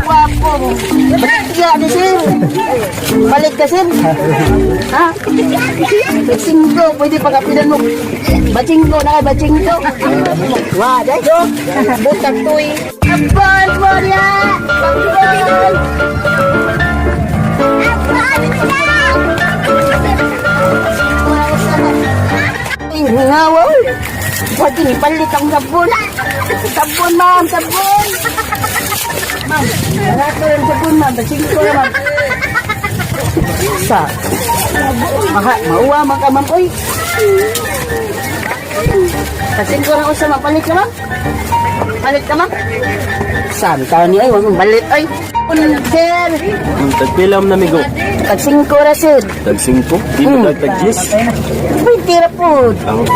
Guwapo. Iya ni sir. Balik ka sir. Ha? Bacingko, pwede pagapilan mo. Bacingko na kay bacingko. Wah, dai. Butang tuy. Abal mo niya. Abal. Ngawa. Pwede ni palit ang sabon. Sabon, ma'am, sabon. Ma'am, wala ko yung sabon, ma'am. Bacingko na, ma'am. Sa. Mauwa, ma'am ka, ma'am. Uy. Bacingko na ko sa ma'am. Palit ka, ma'am. Palit ka, ma'am. Saan ka ni ay, wag mong balit, ay. Sir. Tagpilam na migo. Tag-5 na, sir. Tag-5? Di ba tag-10? Uy, tira po. Ang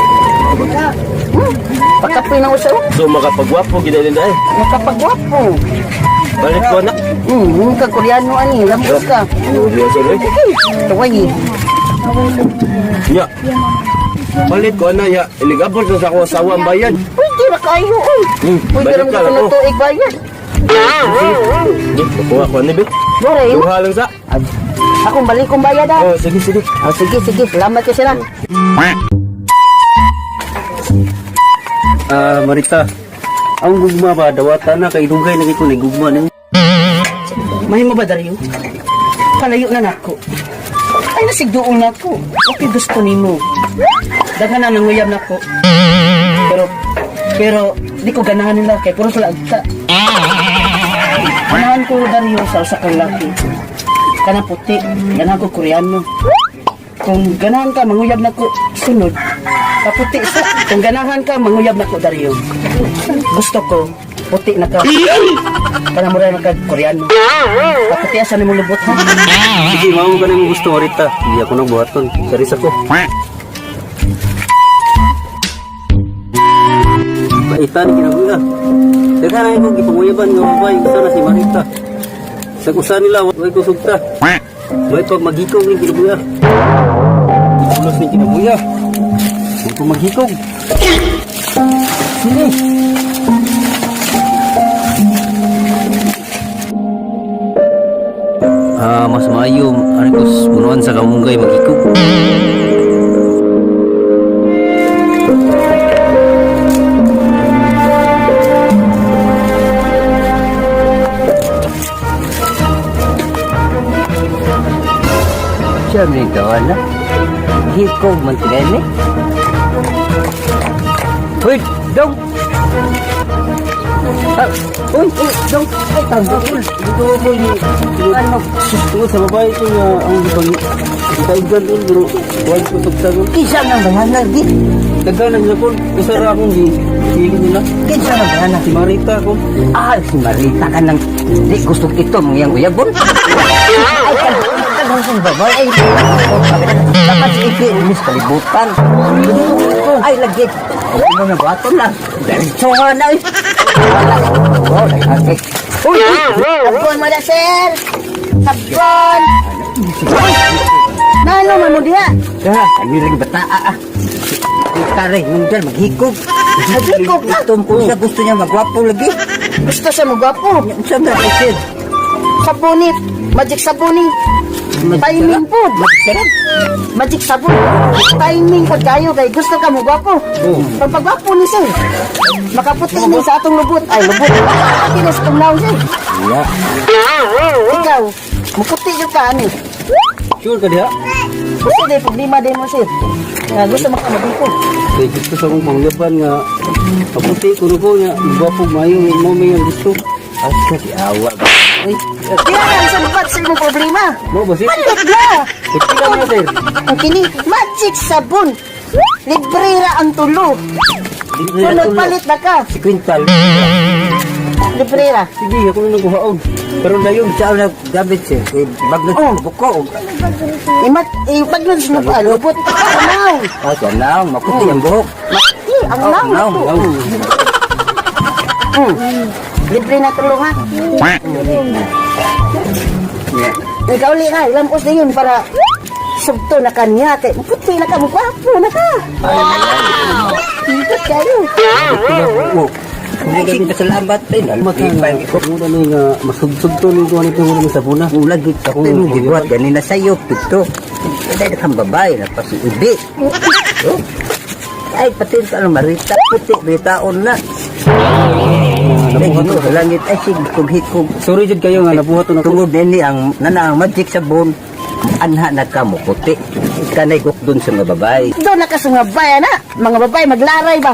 Pagkapoy na usaw. so makapagwapo gid din dai. Makapagwapo. Balik ko na. Yung ka Koreano ani, lambos ka. Yo so oi. Tuwagi. Ya. Balik ko na ya. Iligabol sa ako asawa ang bayan. Uy, tira kayo, uy. Uy, balik tira mo ka ka lang, ng oh. tuig bayan. Kuha ko ni bi. Bore, mo. Duha lang sa. Akong balik kong bayad ah. Oh, sige sige. Oh, sige, sige. Salamat ka sila. Marita. Ang gugma ba dawata na kay dugay na ko ni gugma ni. Mahimo ba Dario? Palayo na nako. Ay nasigduol nako. Okay gusto nimo. Daghan na nanguyab nako. Pero di ko ganahan nila kay puro sila agta. Ganahan ko Dario sa usa ka lalaki. Kana puti, ganahan ko Koreano. Kung ganahan ka manguyab nako sunod. Kaputi sa kung ganahan ka manguyab nako Dario. Gusto ko puti na ka. Kana mo rin ka Koreano. Kaputi asa nimo lubot ha. Sige, mao ka nang gusto Marita. Di ako nang buhaton. Saris ako. Maita ni kinabuya. Daghan na akong gipanguyaban nga babay usa na si Marita. Sa usa nila way ko sugta. May pag magikog ni kinabuya. Ulos ni kinabuya. May pag magikog. Sini. Mas maayo ari ko punuan sa kamunggay magikog. Siyempre kawan na. Hikog man tinene. Uy, dong. Uy, dong. Ay, tanggol. Ito ko ni ano susto sa babae ko nga ang gipang itaigan din bro. Huwag ko tagtagon. Kisa nang bahanan di. Daghan na ko usara akong sige nila. Kisa nang bahanan. Si Marita ko. Ah, si Marita ka nang di gusto ito mong yang uyabon. Ay, kan sa babay ay dapat ikinis kalibutan. Ay, lagi. Ano na baton lang. Diretso nga na. Oh, lagi. Uy, sabon mo na, sir. Sabon. Nano man mo diha? Ya, kami ring bataa. Kare, nung dyan, maghikog. Maghikog na. Siya gusto niya magwapo lagi. Gusto siya magwapo. Saan na sir? Sabunit. Magic sabuni. Timing po. Magic sabon. Timing po kayo kay gusto ka mo gwapo. Pagpagwapo ni sir. Makaputi ni sa atong lubot. Ay, lubot. Pati na sa tumlaw sir. Ya. Ikaw, maputi yung ka ani. Sure ka diha? Gusto din, problema din mo sir. Gusto makamagin ko. Kaya gusto sa akong panglaban nga kaputi ko niya. Gwapo mayo mo may gusto. Asa di awa. Ay, kaya lang sa lupat sir mo problema. Mo ba sir? Pandot na. Ito lang na sir. Ang kini, magic sabon. Librera ang tulo. Sunod palit na ka. Si Quintal. Librera. Sige, ako na nagkuhaon. Pero na yun, siya na gamit siya. Bagnod Oh. buko. Ipagnos na pa, lubot. Amaw. Ah, siya na. Maputi ang buhok. Maki, ang lang. Libre na tulong ha. Ikaw li ha, lampos na yun para Isugto na kanya. Kay puti na ka mo. Gwapo na ka. Hingkot kayo. Hindi kami pasalamat din. Alipay ko. Muna na nga, masugsug to nito ano ito muna sa buna. Ulag ito ko yung gibuhat. Ganina sa'yo, pito. Hindi kang babae na pasiibi. Ay, pati ito marita. Puti, ritaon na. Ay, gino sa langit. Ay, sige, hikog. Sorry jud kayo nga nabuhat to na ko. Tungod nini ang nanang magic sabon. Anha na ka mo puti. Kanay guk dun sa mga babae. Doon na ka sa mga babae na. Mga babae maglaray ba?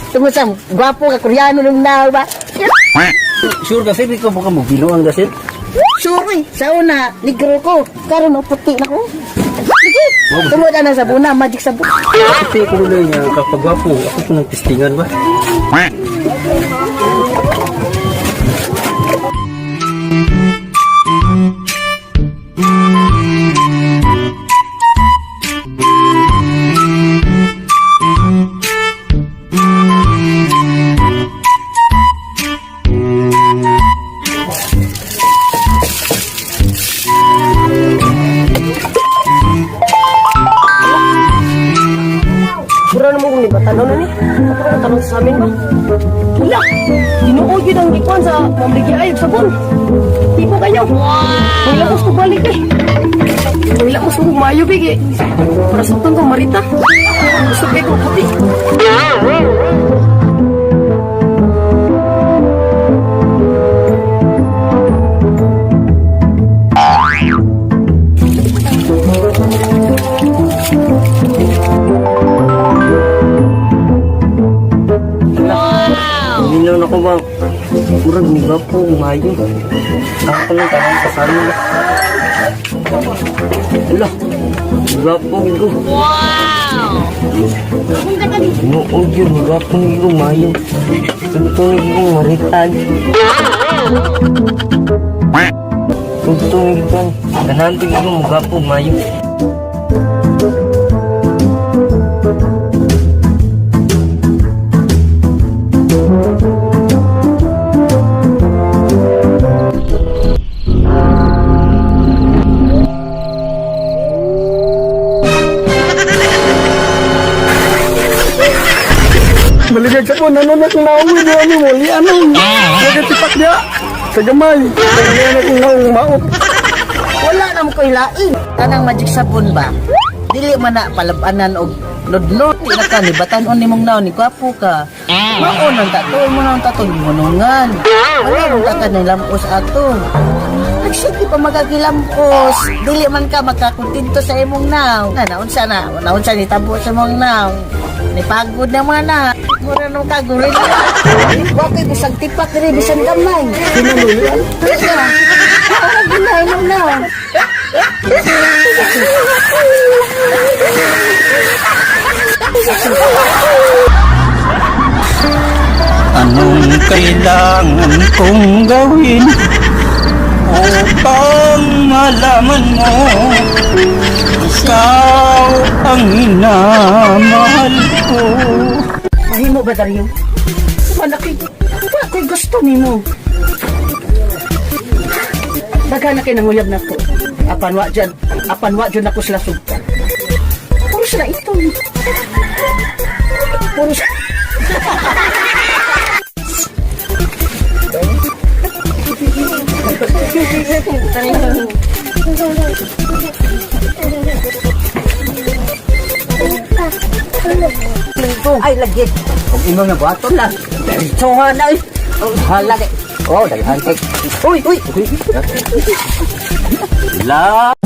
Tungod sa gwapo ka Koreano nung now ba? Sure kasi di ko baka mo binuang dasit. Sure eh. Sa una, negro ko. Karon no, puti na ko. Sige. Tungod na sa buna, magic sabon. Kasi ko nila niya kapag wapo, ako ko ng testingan ba? Pura naman kung liba tanong na ni. Ako na tanong sa amin ba? Wala. Dinuod yun ang ikuan sa mamligi ayog sabon. Tipo kayo. Wala ko sa balik eh. Wala ko sa humayog eh. Para sa ko marita. Gusto kayo ko puti. Hindi na ako ba? Kurang ni Gapo, umayo. Ako lang tanong sa samin. Ala, Gapo ko. Wow! Nood yun, Gapo ni umayo. Tuntun ni maritan. Tuntun ni kan. Nananti ko Gapo umayo. Maligag sa po, nanonak ng nauwi niya ni mo, li ano, nagatipak niya, sa gamay, nagatipak ng nauwi maot. Wala naman ko ilain. Tanang magic sabon ba? Dili man na palabanan og nodnod. Di na ka, nibatan on ni mong naon, ni gwapo ka. Maon ang tato, mo na ang tato, munungan. Wala mong takan ng lampos ato. Nagsige pa magagilampos. Dili man ka magkakuntinto sa imong naw. Naunsa ni tabo sa imong naw. Nipagod naman na. Mura nung kagurin na. Wakay bisang tipak rin, bisang gamay. Sinalulian. Ako ginay nung naw. Anong kailangan kong gawin upang malaman mo ikaw ang minamahal ko? Mahimo ba, Dario? Malaki. Ako'y gusto ni mo. Daga na kinanguyab na ko. Apan wa dyan ako sila sugtan. Puro sila ito. Puro sila. Ay, lagi. Kung imo na buhaton lang. Diretsohan na eh. Hala kay. Oh, daghan kay. Uy, uy. La.